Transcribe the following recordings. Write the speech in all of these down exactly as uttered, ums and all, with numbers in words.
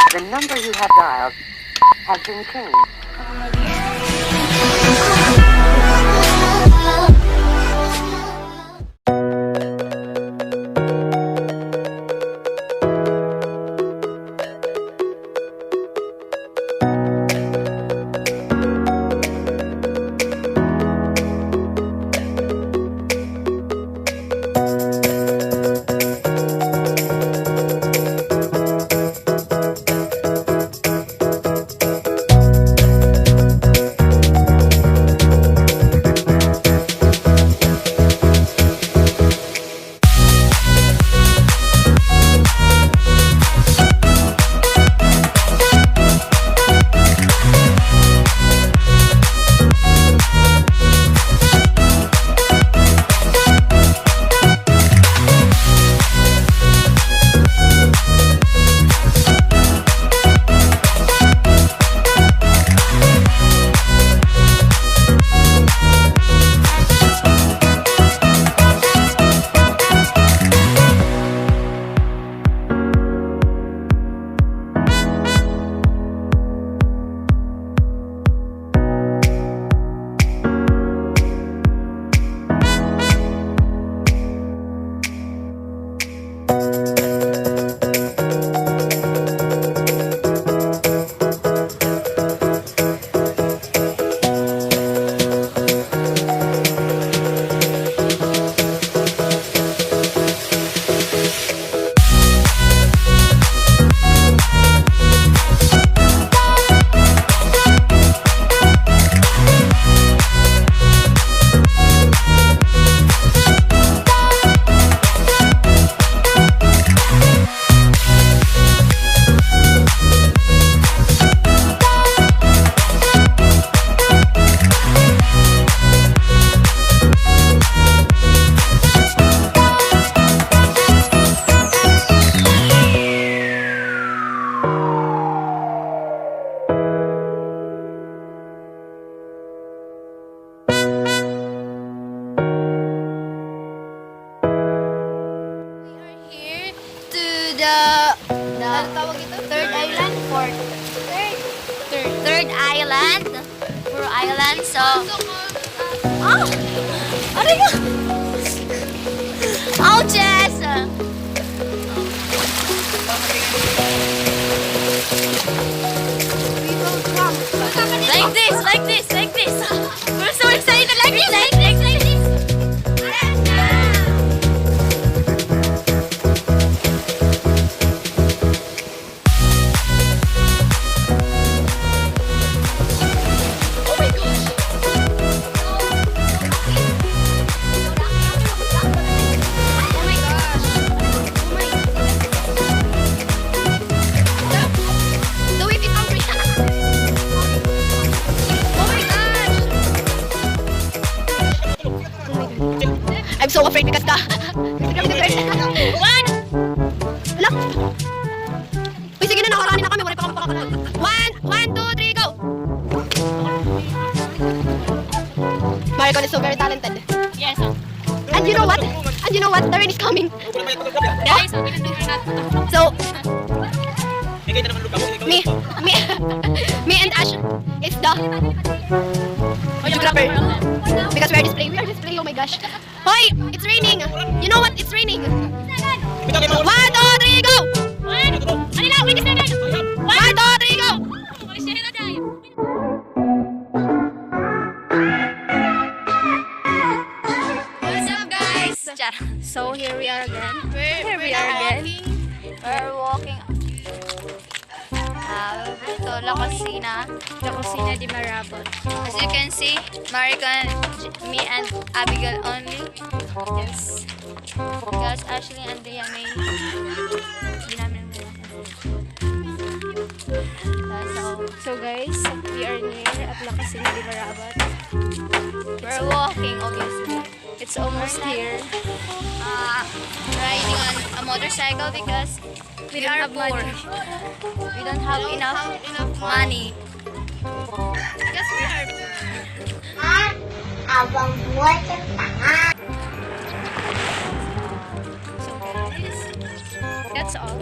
The number you have dialed has been changed. We are here to the, the ano tawag ito? Third island? Fourth? Third. Third. Third island. Puro island, so, ah! Aray ko! Ouches! Like this, like this, like this. We're so excited, like this, like this, like this. I'm so afraid because the, because the, one! Hala! Uy, sige na, nakarani na kami. Waray pa kami pakakanal. One, one, two, three, go! Maricon is so very talented. Yes, sir. And you know what? And you know what? The rain is coming. Guys, so, me, me, me and Ash is the videographer. Because we are displaying. We are displaying. Oh my gosh. Hoy! It's raining! You know what? It's raining! One, two, three, go! One! Ano na? Wait a second! One, two, three, go! What's up, guys? Char. So, here we are again. Here we are again. We're walking. Ah, ito, La Cocina. La Cocina de Marabot. As you can see, Maricon, J-, me and Abigail only. Yes. Because Ashley and Andrea may, hindi namin alam. Ah, so, so guys, we are near at La Cocina de Marabot. We're walking, obviously. It's almost here. Uh, riding on a motorcycle because we are poor. We don't have enough money. Because we are poor. Abang buhay sa tanga. So, guys, that's all.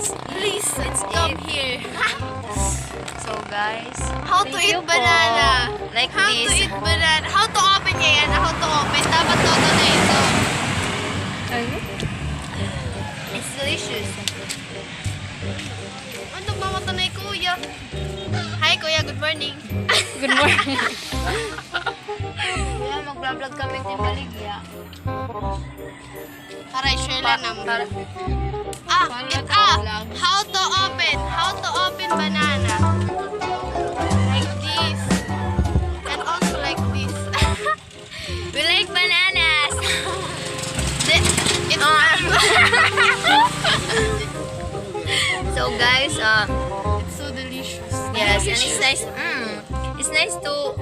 Please, it's come here. So, guys, how to eat banana? Like this. How to eat banana? How to open niya yan? How to open? Dapat toto na ito. Ano? It's delicious. Ano ba mata na, Kuya? Hi, Kuya. Good morning. Good morning. Kuya, mag-vlog kami sa baligya. Para i-share la namo. Ah, it, ah, how to open? How to open banana? Like this. And also like this. We like bananas. The, it's, so guys, uh, it's so delicious. Yes, and it's nice. Mm, it's nice to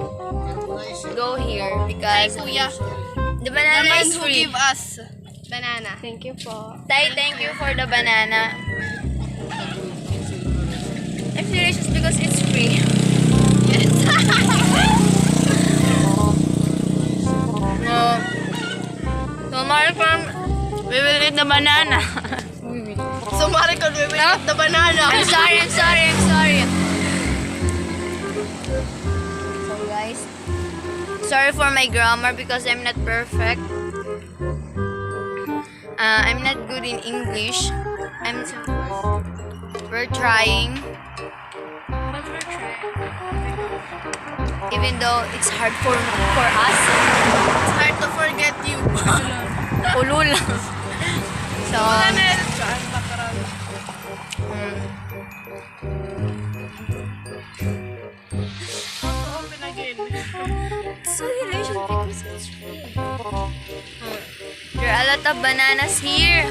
go here because the banana is free. Naman who give us banana. Thank you po. Tay, thank you for the banana. I'm serious because it's free. Yes. No. So, Maricon, we will eat the banana. So, Maricon, we will eat the banana. I'm sorry, I'm sorry, I'm sorry. So, guys, sorry for my grammar because I'm not perfect. Uh, I'm not good in English. I'm, we're trying. But we're trying. Even though it's hard for, for us. It's hard to forget you. Ulul. So, mm. How to open again? It's so delicious because it's free. There are a lot of bananas here.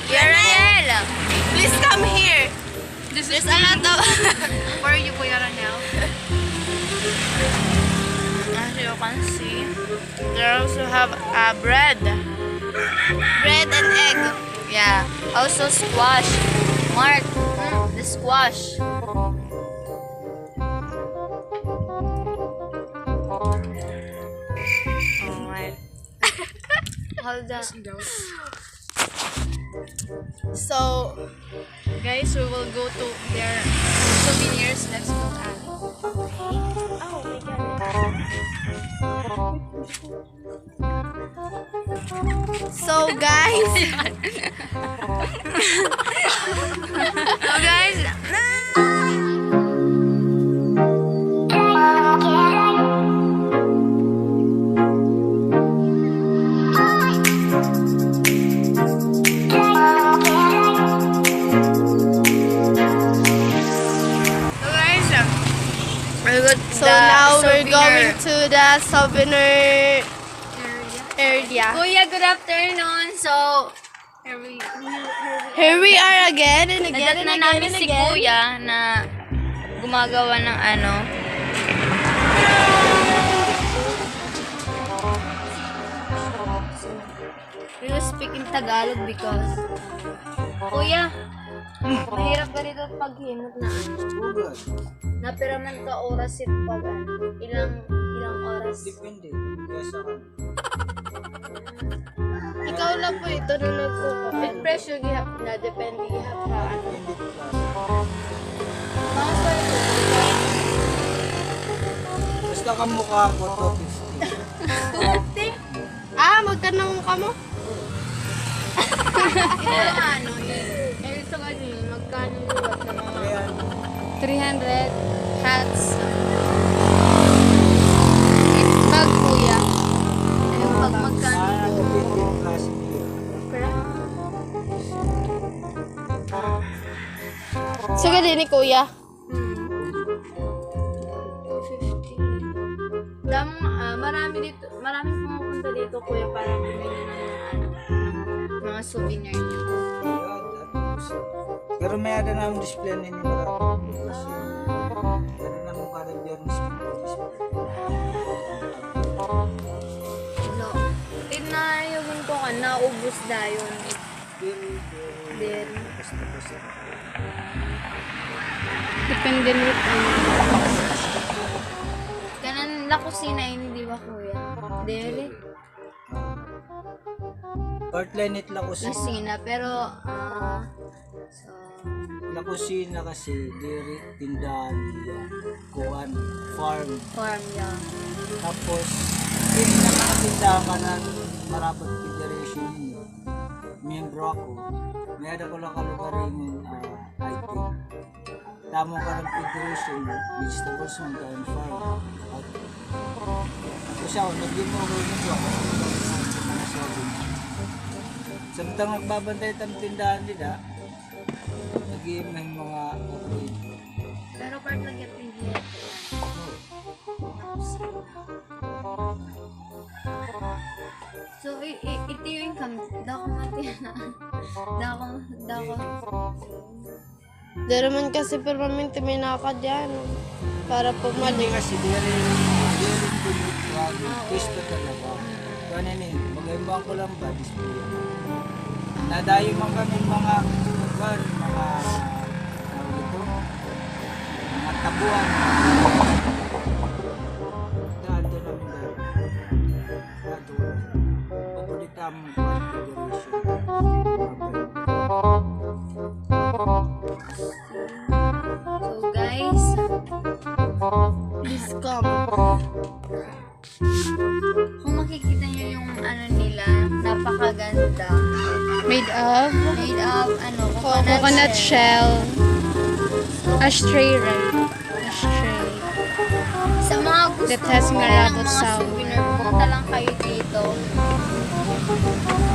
Kuya Ranel, please come here. There's a lot of for you, Kuya Ranel. As you can see, they also have, uh, bread. Bread and egg. Yeah. Also squash. Mark, mm, the squash. Hold on. So, guys, we will go to their souvenirs. Let's go. Oh my God. So, guys. So, guys. So, guys, um, we got So now we're going to the souvenir area. Kuya, good afternoon. So, here we, here we are again and again and again and again. Nadat na namin si Kuya na gumagawa ng ano. We will speak in Tagalog because, Kuya, mahirap ganito paghimot na ano. Napira man ka oras it pag ano, ilang, ilang oras. Depende. Kaya sa ano. Ikaw la po ito na nagkukuha. It presyo gihap na, depende gihap ha ano. Depende po sa ano. Mga sweldo. Basta kamo ka po, two fifty. Two fifty? Ah, magkano kamo? Ito, ano, eh, ito kanina, magkano liwat na mga three hundred hats. Bag, kuya. Yung bag, magkano? Ah, depende yung klase, kuya. Sige din ni kuya. Hmm. Two fifty. Dam-, ah, marami dito, maraming pumupunta dito, kuya, para bumili ng mga, ano, mga souvenir niyo. Ayan, at least. Pero may ada namon display ninyo, marami. Kasi, ano na mo kada Biyernes, display. No. Tinayo ko nga, naubos dayon. Diri, diri. Diri. Basta, basta. Depende with ano. Kanan la kusina ini, di ba, kuya? Diri. Part line it la kusina. Kusina, pero, ah, so, Kusina kasi, diri tindahan niya. Kuan, farm. Farm, yeah. Tapos, diri na mga tindahan kanan Marabat Federation. Miyembro ako. May-ada ko la kalugaringon, ah, item. Tamo kanan federation, vegetables man kanan farm. At, at siya, oh, nag-imo ko yun ba? Samtang nagbabantay it am tindahan dida, nag-iim hin mga update. Pero part lagi it hin So, i-, i-, ito yung kam-, dako man tiyan. Dako, dako. Diri man kasi permanente may nakad yan. Para pumalit. Hindi kasi diri, diri pinagwagi. Pwesto talaga. Kaya ini, mag-imbang ko lang ba, display. Nadayo man kami mga, kuwan, mga, tawag ito, mga tabuan. Daan doon kami dahil. Daan doon. Paborita mo, kuwan, federation. So, guys, please come. Kung makikita niyo yung ano nila, napakaganda. Made of? Made of, ano, coconut shell. Ashtray, right? Ashtray. Sa mga gusto mo ng mga souvenir, punta lang kayo dito.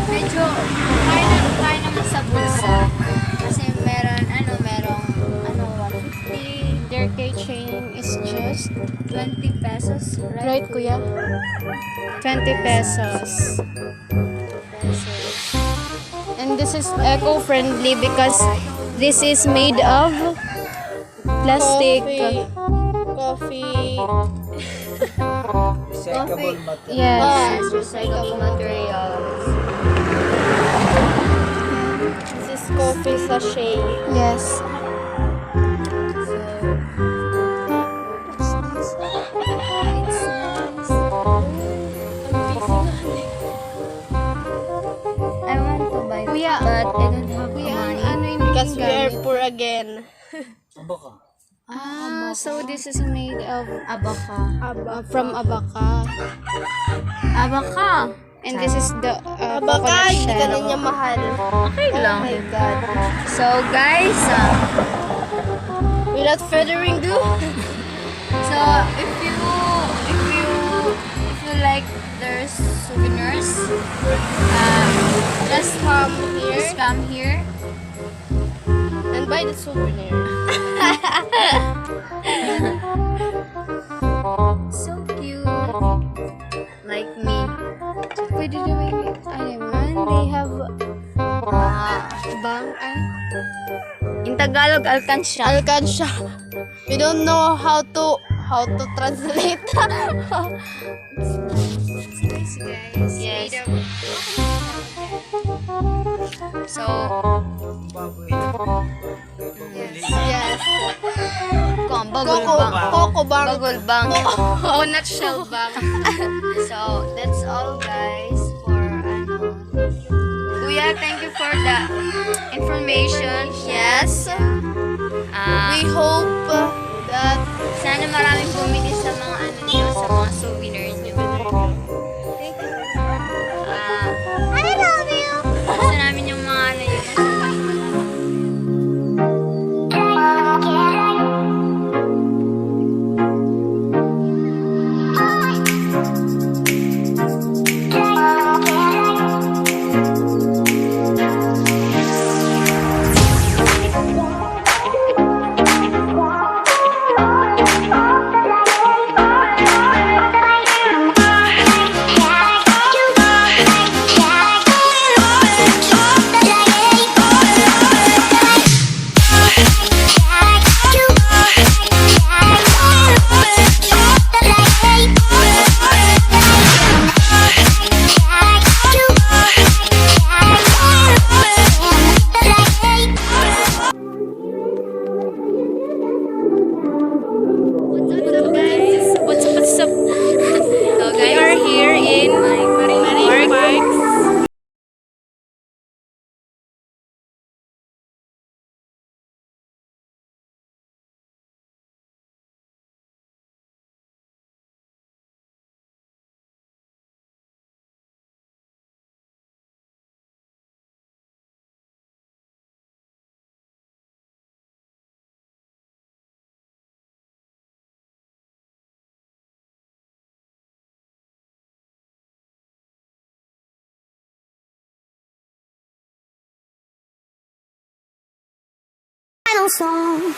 Medyo kaya na, kaya naman sa bulsa. Kasi meron, ano, merong, ano, one fifty. Their keychain is just twenty pesos, right, kuya? Twenty pesos. And this is eco-friendly because this is made of plastic. Coffee. Coffee. Recyclable materials. Yes. Yes, recyclable materials. This is coffee sachet. Yes. So, it's nice. It's nice. I want to buy, kuya, but I don't have money. Kuya, ang ano yung because we are poor again. Abaka. Ah, so this is made of abaca. Aba-, from abaca. Abaca. And this is the, uh, abaca, coconut shell. Hindi ka na niya mahal. Okay lang. Oh my God. So, guys, ah, without further ado, so, if you, if you, if you like their souvenirs, uh, just come here. Just come here. And buy the souvenir. So cute. Like me. Pwede daw may, ano man, they have, ah, bang, ah. In Tagalog, alkansya. Alkansya. We don't know how to, how to translate. It's nice, guys. Yes. So, yes. Yes. Kuan, bagol bang. Coco bang. Bagol bang. Coconut shell bang. So, that's all, guys, for, ano, Kuya, thank you for the information. Yes. Ah, we hope that sana maraming bumili sa mga ano niyo, sa mga souvenir niyo. Thank you. Ah, I love you. Gusto namin yung mga ano niyo, mga souvenir. Final song.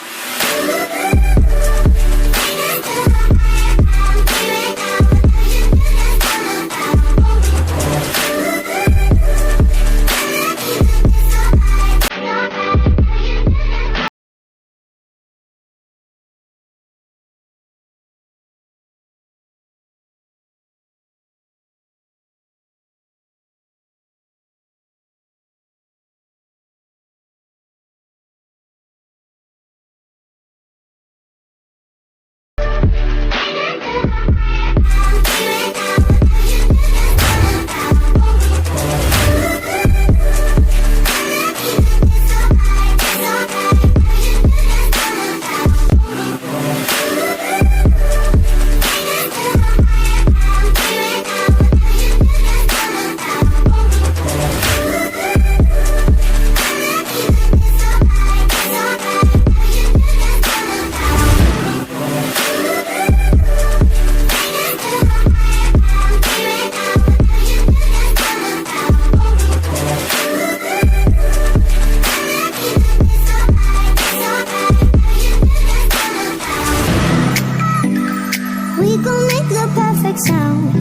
We gon' make the perfect sound.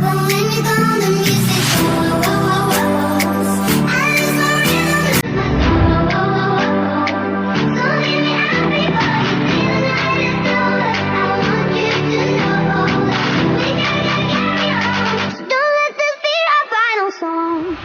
But when you gone, the music goes. I lose my rhythm, lose my soul. So leave me out before you feel the night is over. I want you to know that we gotta carry on. So don't let this be our final song.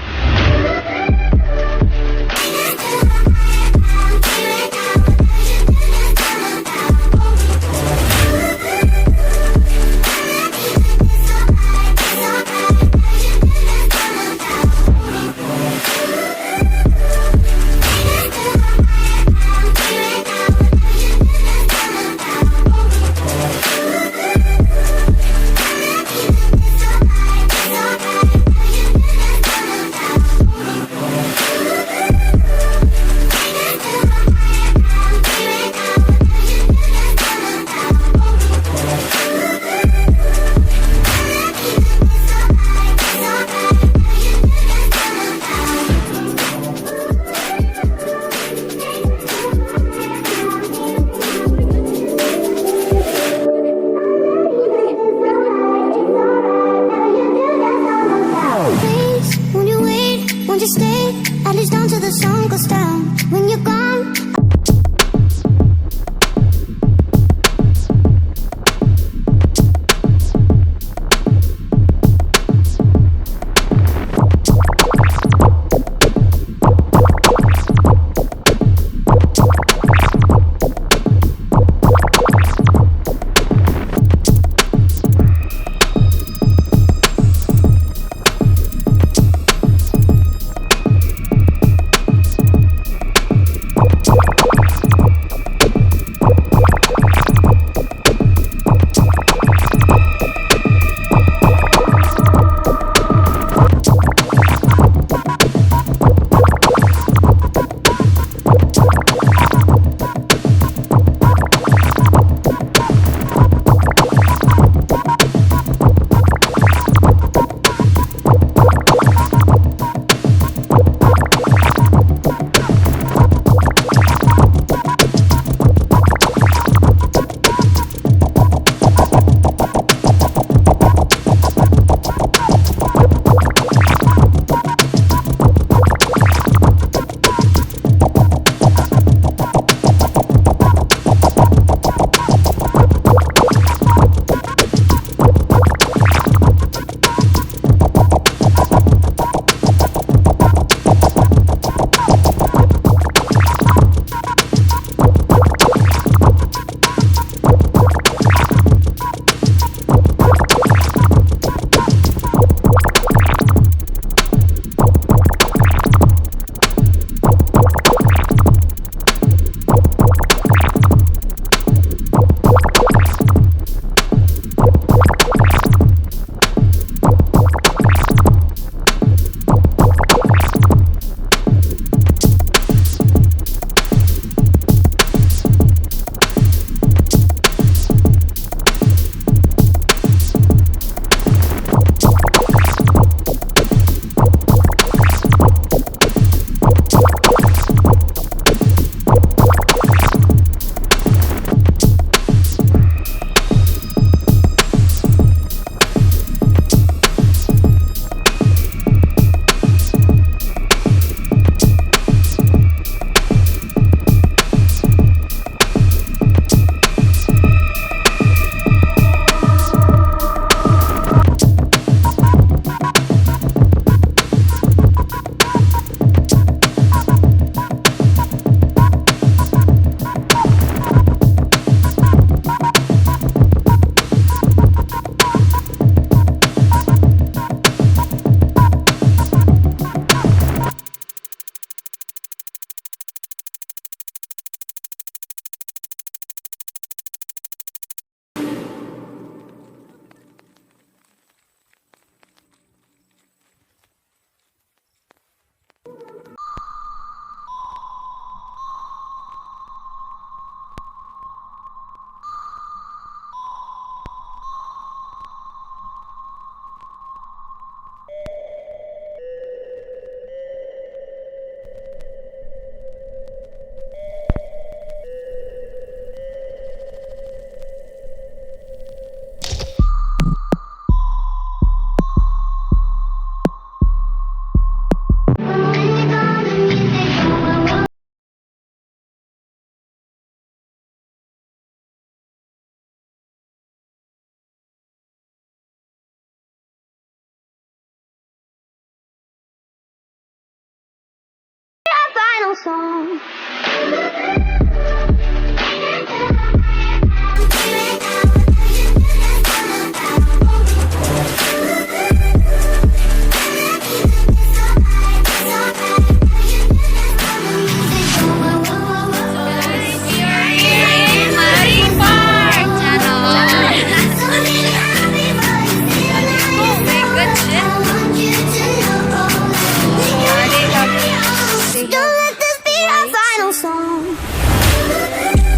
Don't let this be our final song.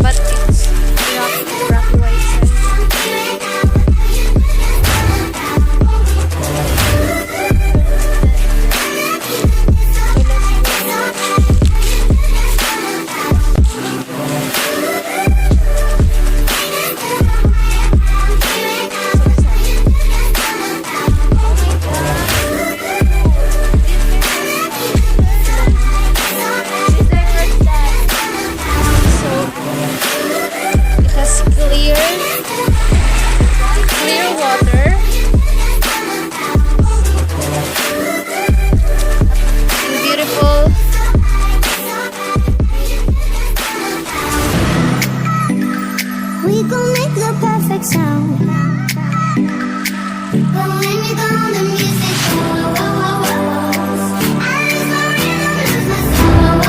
But it's rock, rock. It has clear, clear water. And beautiful. We gon' make the perfect sound. But when you gone, the music goes. I lose my rhythm, lose my soul.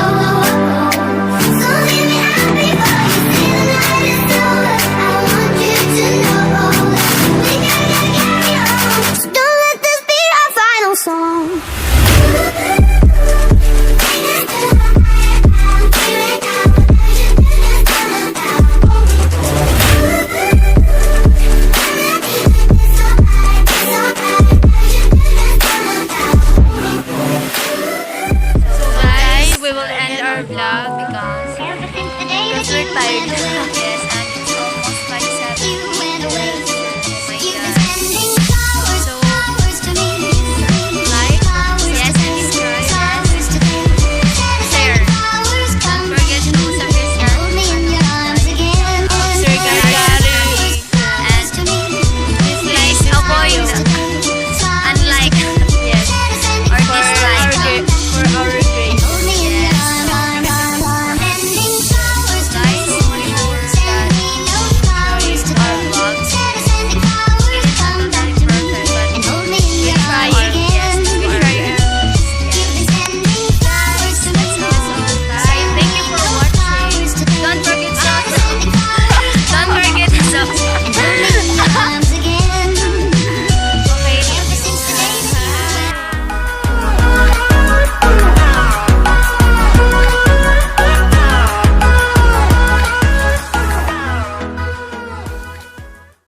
So leave me out before you say the night is over. I want you to know that we gotta carry on. So don't let this be our final song. So guys, we will end our vlog because, because we're tired.